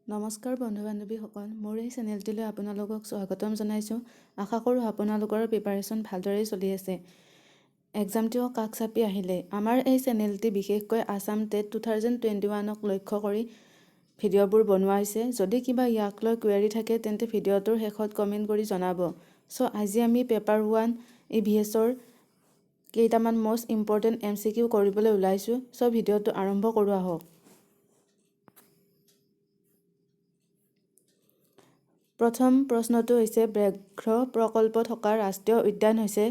নমস্কাৰ বন্ধু বান্ধৱীসকল, মোৰ এই চেনেলটিলৈ আপোনালোকক স্বাগতম জনাইছোঁ। আশা কৰোঁ আপোনালোকৰ প্ৰিপাৰেশ্যন ভালদৰেই চলি আছে। এক্সামটিও কাষ চাপি আহিলে। আমাৰ এই চেনেলটি বিশেষকৈ আছাম টেট 2021ক লক্ষ্য কৰি ভিডিঅ'বোৰ বনোৱা হৈছে। যদি কিবা ইয়াক লৈ কুৱেৰি থাকে, তেন্তে ভিডিঅ'টোৰ শেষত কমেণ্ট কৰি জনাব। চ' আজি আমি পেপাৰ 1 ইভিএছৰ কেইটামান মষ্ট ইম্পৰ্টেণ্ট এমচিকিউ কৰিবলৈ ওলাইছোঁ। চ' ভিডিঅ'টো আৰম্ভ কৰোঁ আহক। প্ৰথম প্ৰশ্নটো হৈছে, ব্যাঘ্ৰ প্ৰকল্প থকা ৰাষ্ট্ৰীয় উদ্যান হৈছে?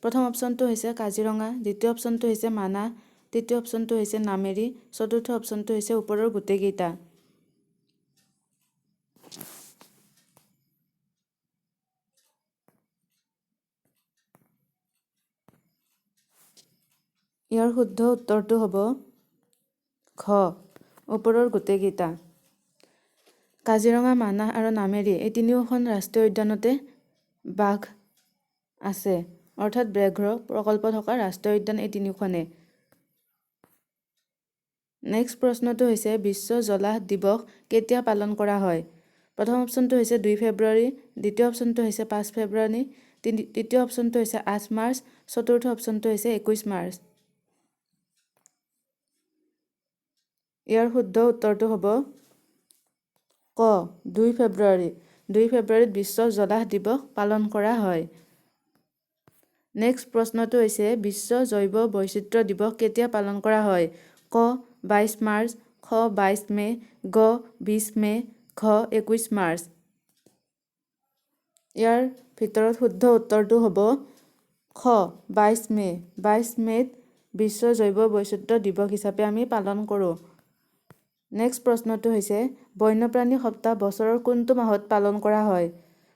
প্ৰথম অপশ্যনটো হৈছে কাজিৰঙা, দ্বিতীয় অপশ্যনটো হৈছে মানাহ, তৃতীয় অপশ্যনটো হৈছে নামেৰি, চতুৰ্থ অপশ্যনটো হৈছে ওপৰৰ গোটেইকেইটা। ইয়াৰ শুদ্ধ উত্তৰটো হ'ব ঘ, ওপৰৰ গোটেইকেইটা। কাজিৰঙা, মানাহ আৰু নামেৰি এই তিনিওখন ৰাষ্ট্ৰীয় উদ্যানতে বাঘ আছে, অৰ্থাৎ ব্যাঘ্ৰ প্ৰকল্প থকা ৰাষ্ট্ৰীয় উদ্যান এই তিনিওখনে। নেক্সট প্ৰশ্নটো হৈছে, বিশ্ব জলাহ দিৱস কেতিয়া পালন কৰা হয়? প্ৰথম অপশ্যনটো হৈছে 2 ফেব্ৰুৱাৰী, দ্বিতীয় অপশ্যনটো হৈছে 5 ফেব্ৰুৱাৰী, তৃতীয় অপশ্যনটো হৈছে 8 মাৰ্চ, চতুৰ্থ অপশ্যনটো হৈছে 21 মাৰ্চ। ইয়াৰ শুদ্ধ উত্তৰটো হ'ব ক, 2 ফেব্ৰুৱাৰী। 2 ফেব্ৰুৱাৰীত বিশ্ব জলাহ দিৱস পালন কৰা হয়। নেক্সট প্ৰশ্নটো হৈছে, বিশ্ব জৈৱ বৈচিত্ৰ্য দিৱস কেতিয়া পালন কৰা হয়? ক 22 মাৰ্চ, খ 22 মে', গ 20 মে', ঘ 21 মাৰ্চ। ইয়াৰ ভিতৰত শুদ্ধ উত্তৰটো হ'ব খ 22 মে'। 22 মে'ত বিশ্ব জৈৱ বৈচিত্ৰ্য দিৱস হিচাপে আমি পালন কৰোঁ। নেক্সট প্ৰশ্নটো হৈছে, বন্যপ্ৰাণী সপ্তাহ বছৰৰ কোনটো মাহত পালন কৰা হয়?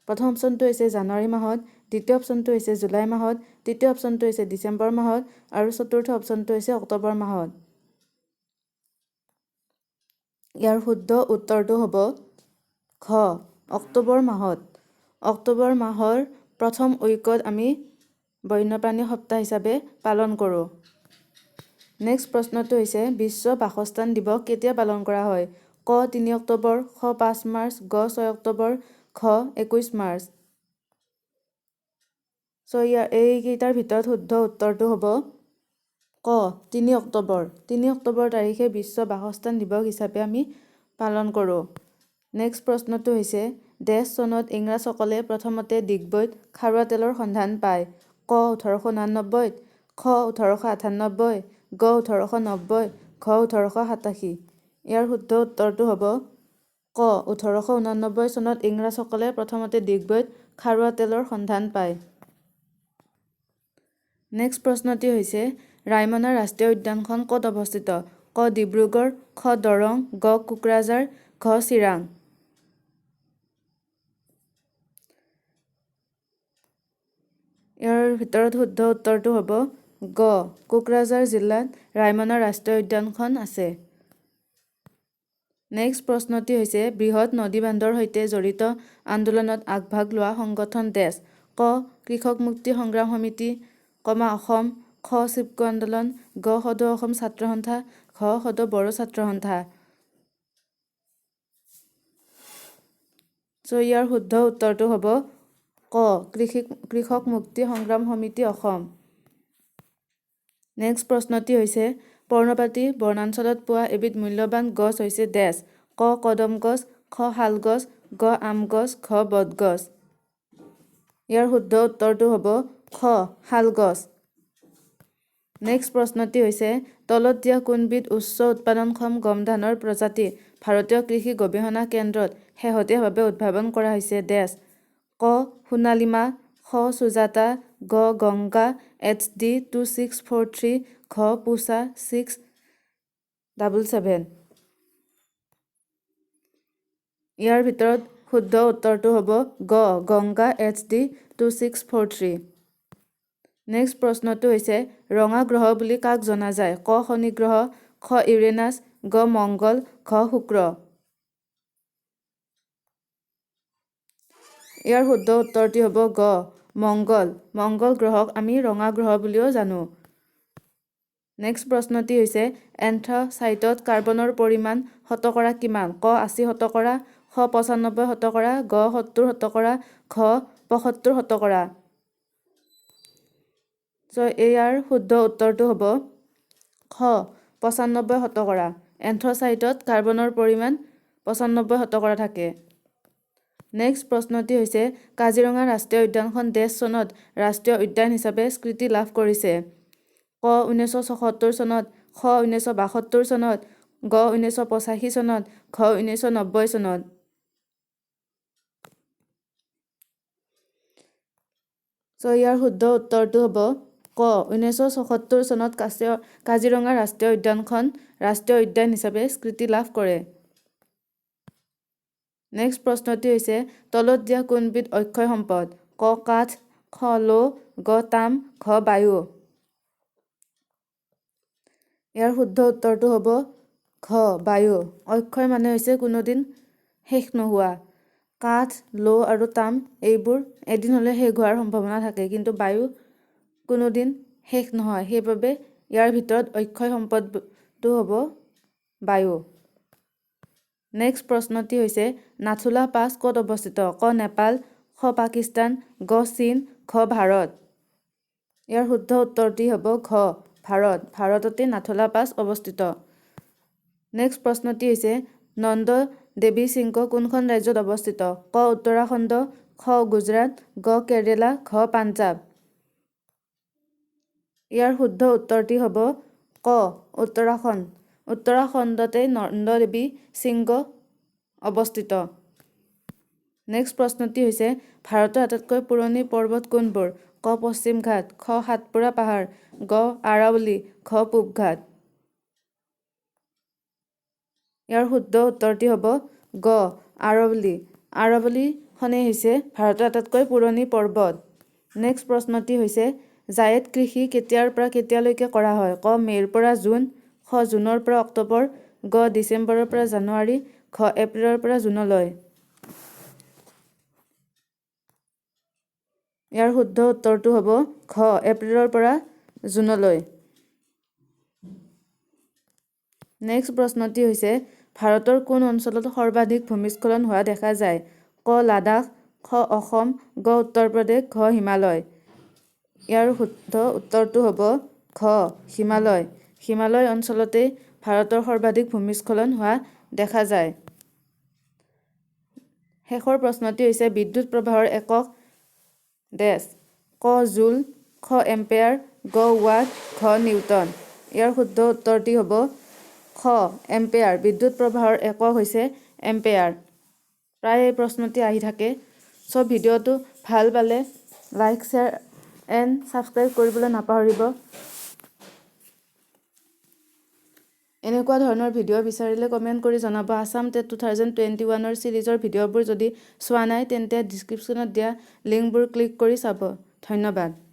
প্ৰথম অপশ্যনটো হৈছে জানুৱাৰী মাহত, দ্বিতীয় অপশ্যনটো হৈছে জুলাই মাহত, তৃতীয় অপশ্যনটো হৈছে ডিচেম্বৰ মাহত আৰু চতুৰ্থ অপশ্যনটো হৈছে অক্টোবৰ মাহত। ইয়াৰ শুদ্ধ উত্তৰটো হ'ব ঘ, অক্টোবৰ মাহত। অক্টোবৰ মাহৰ প্ৰথম উইকত আমি বন্যপ্ৰাণী সপ্তাহ হিচাপে পালন কৰোঁ। নেক্সট প্ৰশ্নটো হৈছে, বিশ্ব বাসস্থান দিৱস কেতিয়া পালন কৰা হয়? ক 3 অক্টোবৰ, খ 5 মাৰ্চ, গ 6 অক্টোবৰ, ঘ 21 মাৰ্চ। ইয়াৰ এইকেইটাৰ ভিতৰত শুদ্ধ উত্তৰটো হ'ব ক 3 অক্টোবৰ। 3 অক্টোবৰ তাৰিখে বিশ্ব বাসস্থান দিৱস হিচাপে আমি পালন কৰোঁ। নেক্সট প্ৰশ্নটো হৈছে, ডেছ চনত ইংৰাজসকলে প্ৰথমতে ডিগবৈত খাৰুৱা তেলৰ সন্ধান পায়? ক 1889, খ 1898, গ 1890, ঘ 1887। ইয়াৰ শুদ্ধ উত্তৰটো হ'ব ক 1889 চনত ইংৰাজসকলে প্ৰথমতে ডিগবৈত খাৰুৱা তেলৰ সন্ধান পায়। নেক্সট প্ৰশ্নটি হৈছে, ৰায়মনা ৰাষ্ট্ৰীয় উদ্যানখন ক'ত অৱস্থিত? ক ডিব্ৰুগড়, খ দৰং, গ কোকৰাঝাৰ, ঘ চিৰাং। ইয়াৰ ভিতৰত শুদ্ধ উত্তৰটো হ'ব গ কোকৰাঝাৰ জিলাত ৰায়মনা ৰাষ্ট্ৰীয় উদ্যানখন আছে। নেক্সট প্ৰশ্নটি হৈছে, বৃহৎ নদীবান্ধৰ সৈতে জড়িত আন্দোলনত আগভাগ লোৱা সংগঠন ডেছ? ক কৃষক মুক্তি সংগ্ৰাম সমিতি, কমা অসম, খ চিপকো আন্দোলন, গ সদৌ অসম ছাত্ৰ সন্থা, ঘ সদৌ বড়ো ছাত্ৰ সন্থা। ইয়াৰ শুদ্ধ উত্তৰটো হ'ব ক কৃষক মুক্তি সংগ্ৰাম সমিতি অসম। নেক্সট প্ৰশ্নটি হৈছে, পৰ্ণপাতী বনাঞ্চলত পোৱা এবিধ মূল্যৱান গছ হৈছে ডেছ? ক কদম গছ, খ শাল গছ, গ আম গছ, ঘ বটগছ। ইয়াৰ শুদ্ধ উত্তৰটো হ'ব খ শাল গছ। নেক্সট প্ৰশ্নটি হৈছে, তলত দিয়া কোনবিধ উচ্চ উৎপাদনক্ষম গম ধানৰ প্ৰজাতি ভাৰতীয় কৃষি গৱেষণা কেন্দ্ৰত শেহতীয়াভাৱে উদ্ভাৱন কৰা হৈছে ডেছ? ক সোণালীমা, খ সুজাতা, গ গংগা এইচ ডি 2643, ঘ পুছা 677। ইয়াৰ ভিতৰত শুদ্ধ উত্তৰটো হ'ব গ গংগা এইচ ডি 2643। নেক্সট প্ৰশ্নটো হৈছে, ৰঙা গ্ৰহ বুলি কাক জনা যায়? ক শনি গ্ৰহ, খ ইউৰেনাছ, গ মংগল, ঘ শুক্ৰ। ইয়াৰ শুদ্ধ উত্তৰটি হ'ব গ মংগল। মংগল গ্ৰহক আমি ৰঙা গ্ৰহ বুলিও জানো। নেক্সট প্ৰশ্নটি হৈছে, এন্থ্ৰাচাইটত কাৰ্বনৰ পৰিমাণ শতকৰা কিমান? ক 80%, খ 95%, গ 70%, ঘ 75%। চ' ইয়াৰ শুদ্ধ উত্তৰটো হ'ব খ 95%। এন্থ্ৰাচাইটত কাৰ্বনৰ পৰিমাণ 95% থাকে। নেক্সট প্ৰশ্নটি হৈছে কাজিৰঙা ৰাষ্ট্ৰীয় উদ্যানখন ডেছ চনত ৰাষ্ট্ৰীয় উদ্যান হিচাপে স্বীকৃতি লাভ কৰিছে? ক 1976 চনত, খ 1972 চনত, গ 1985 চনত, ঘ 1990 চনত। চ' ইয়াৰ শুদ্ধ উত্তৰটো হ'ব ক 1976 চনত কাজিৰঙা ৰাষ্ট্ৰীয় উদ্যানখন ৰাষ্ট্ৰীয় উদ্যান হিচাপে স্বীকৃতি লাভ কৰে। নেক্সট প্ৰশ্নটি হৈছে তলত দিয়া কোনবিধ অক্ষয় সম্পদ? ক কাঠ, খ লো, গ তাম, ঘ বায়ু। ইয়াৰ শুদ্ধ উত্তৰটো হ'ব ঘ বায়ু। অক্ষয় মানে হৈছে কোনোদিন শেষ নোহোৱা। কাঠ, লো আৰু তাম এইবোৰ এদিন হ'লে শেষ হোৱাৰ সম্ভাৱনা থাকে, কিন্তু বায়ু কোনোদিন শেষ নহয়, সেইবাবে ইয়াৰ ভিতৰত অক্ষয় সম্পদটো হ'ব বায়ু। নেক্সট প্ৰশ্নটি হৈছে নাথুলা পাছ ক'ত অৱস্থিত? ক নেপাল, খ পাকিস্তান, গ চীন, ঘ ভাৰত। ইয়াৰ শুদ্ধ উত্তৰটি হ'ব ঘ ভাৰত। ভাৰততে নাথুলা পাছ অৱস্থিত। নেক্সট প্ৰশ্নটি হৈছে নন্দ দেৱী শৃংগ কোনখন ৰাজ্যত অৱস্থিত? ক উত্তৰাখণ্ড, খ গুজৰাট, গ কেৰেলা, ঘ পাঞ্জাৱ। ইয়াৰ শুদ্ধ উত্তৰটি হ'ব ক উত্তৰাখণ্ড। উত্তৰাখণ্ডতে নন্দ দেৱী শৃংগ অৱস্থিত। নেক্সট প্ৰশ্নটি হৈছে ভাৰতৰ আটাইতকৈ পুৰণি পৰ্বত কোনবোৰ? ক পশ্চিম ঘাট, খ সাতপুৰা পাহাৰ, গ আৰাৱলী, ঘ পূবঘাট। ইয়াৰ শুদ্ধ উত্তৰটি হ'ব গ আৰাৱলী। আৰাৱলীখনেই হৈছে ভাৰতৰ আটাইতকৈ পুৰণি পৰ্বত। নেক্সট প্ৰশ্নটি হৈছে জায়েদ কৃষি কেতিয়াৰ পৰা কেতিয়ালৈকে কৰা হয়? ক মে'ৰ পৰা জুন, খ জুনৰ পৰা অক্টোবৰ, গ ডিচেম্বৰৰ পৰা জানুৱাৰী, ঘ এপ্ৰিলৰ পৰা জুনলৈ। ইয়াৰ শুদ্ধ উত্তৰটো হ'ব ঘ এপ্ৰিলৰ পৰা জুনলৈ। নেক্সট প্ৰশ্নটি হৈছে ভাৰতৰ কোন অঞ্চলত সৰ্বাধিক ভূমিস্খলন হোৱা দেখা যায়? ক লাডাখ, খ অসম, গ উত্তৰ প্ৰদেশ, ঘ হিমালয়। ইয়াৰ শুদ্ধ উত্তৰটো হ'ব ঘ হিমালয়। হিমালয় অঞ্চলতেই ভাৰতৰ সৰ্বাধিক ভূমিস্খলন হোৱা দেখা যায়। শেষৰ প্ৰশ্নটি হৈছে বিদ্যুৎ প্ৰবাহৰ একক ডেছ। ক জুল, খ এম্পেয়াৰ, গ ৱাট, ঘ নিউটন। ইয়াৰ শুদ্ধ উত্তৰটি হ'ব খ এম্পেয়াৰ। বিদ্যুৎ প্ৰবাহৰ একক হৈছে এম্পেয়াৰ। প্ৰায় এই প্ৰশ্নটি আহি থাকে। চ' ভিডিঅ'টো ভাল পালে লাইক, শ্বেয়াৰ এণ্ড ছাবস্ক্ৰাইব কৰিবলৈ নাপাহৰিব। এনেকুৱা ধৰণৰ ভিডিঅ' বিচাৰিলে কমেণ্ট কৰি জনাব। আছাম টেট 2021ৰ ছিৰিজৰ ভিডিঅ'বোৰ যদি চোৱা নাই তেন্তে ডিছক্ৰিপশ্যনত দিয়া লিংকবোৰ ক্লিক কৰি চাব। ধন্যবাদ।